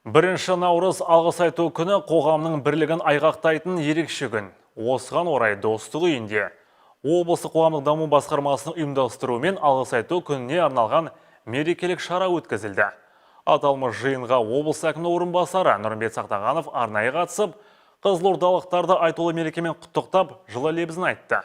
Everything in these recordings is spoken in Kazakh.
1 наурыз – алғыс айту күні, қоғамның бірлігін айғақтайтын ерекше күн. Осыған орай Достық үйінде облыстық қоғамдық даму басқармасының ұйымдастыруымен алғыс айту күніне арналған мерекелік шара өткізілді. Аталмыш жиынға облыс әкімінің орынбасары Нұрымбет Сақтағанов арнайы қатысып, қызылордалықтарды айтулы мерекемен құттықтап, жылы лебізін айтты.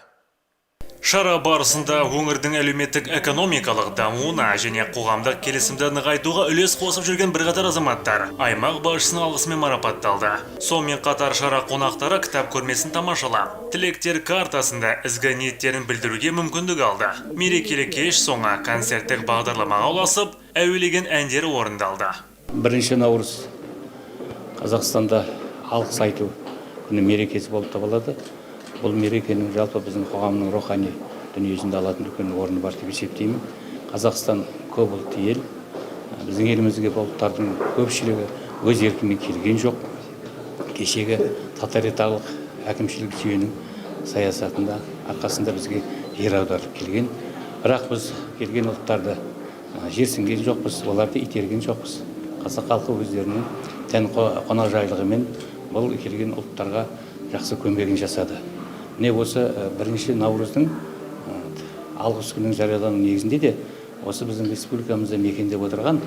Шара барысында өңірдің әлеуметтік экономикалық дамуына және қоғамдық келісімді нығайтуға үлес қосып жүрген бірқатар азаматтар аймақ басшысының алғысымен марапатталды. Сонымен қатар шара қонақтары кітап көрмесін тамашалап, тілектер картасында ізгі ниеттерін білдіруге мүмкіндік алды. Мерекелік кеш соңы концерттік бағдарламаға ұласып, әуелеген әндер орындалды. 1 наурыз Қазақстанда алғыс айту күні мерекесі болып табылады. Бұл мерекенің жалпы біздің қоғамның рухани дүниесінде алатын үлкен орны бар деп есептеймін. Қазақстан – көп ұлтты ел. Біздің елімізге бұл ұлттардың көпшілігі өз еркімен келген жоқ. Кешегі тоталитарлық әкімшілік жүйенің саясатында арқасында бізге жер аударылып келген. Бірақ біз келген ұлттарды жерсінген жоқпыз, оларды итерген жоқпыз. Қазақ халқы өздерінің тән қонақжайлығымен бұл келген ұлттарға жақсы көмегін жасады. Міне, осы 1 наурыздың алғыс күнінің жариялану негізінде де осы біздің республикамызда мекендеп отырған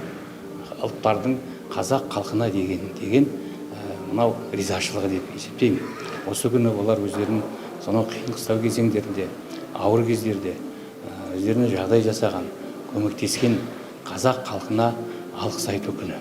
ұлттардың қазақ халқына деген мынау ризашылығы деп есептеймін. Осы күні олар өздерінің сонау қиын қыстау кезеңдерінде, ауыр кездерде өздеріне жағдай жасаған, көмектескен қазақ халқына алғыс айту күні.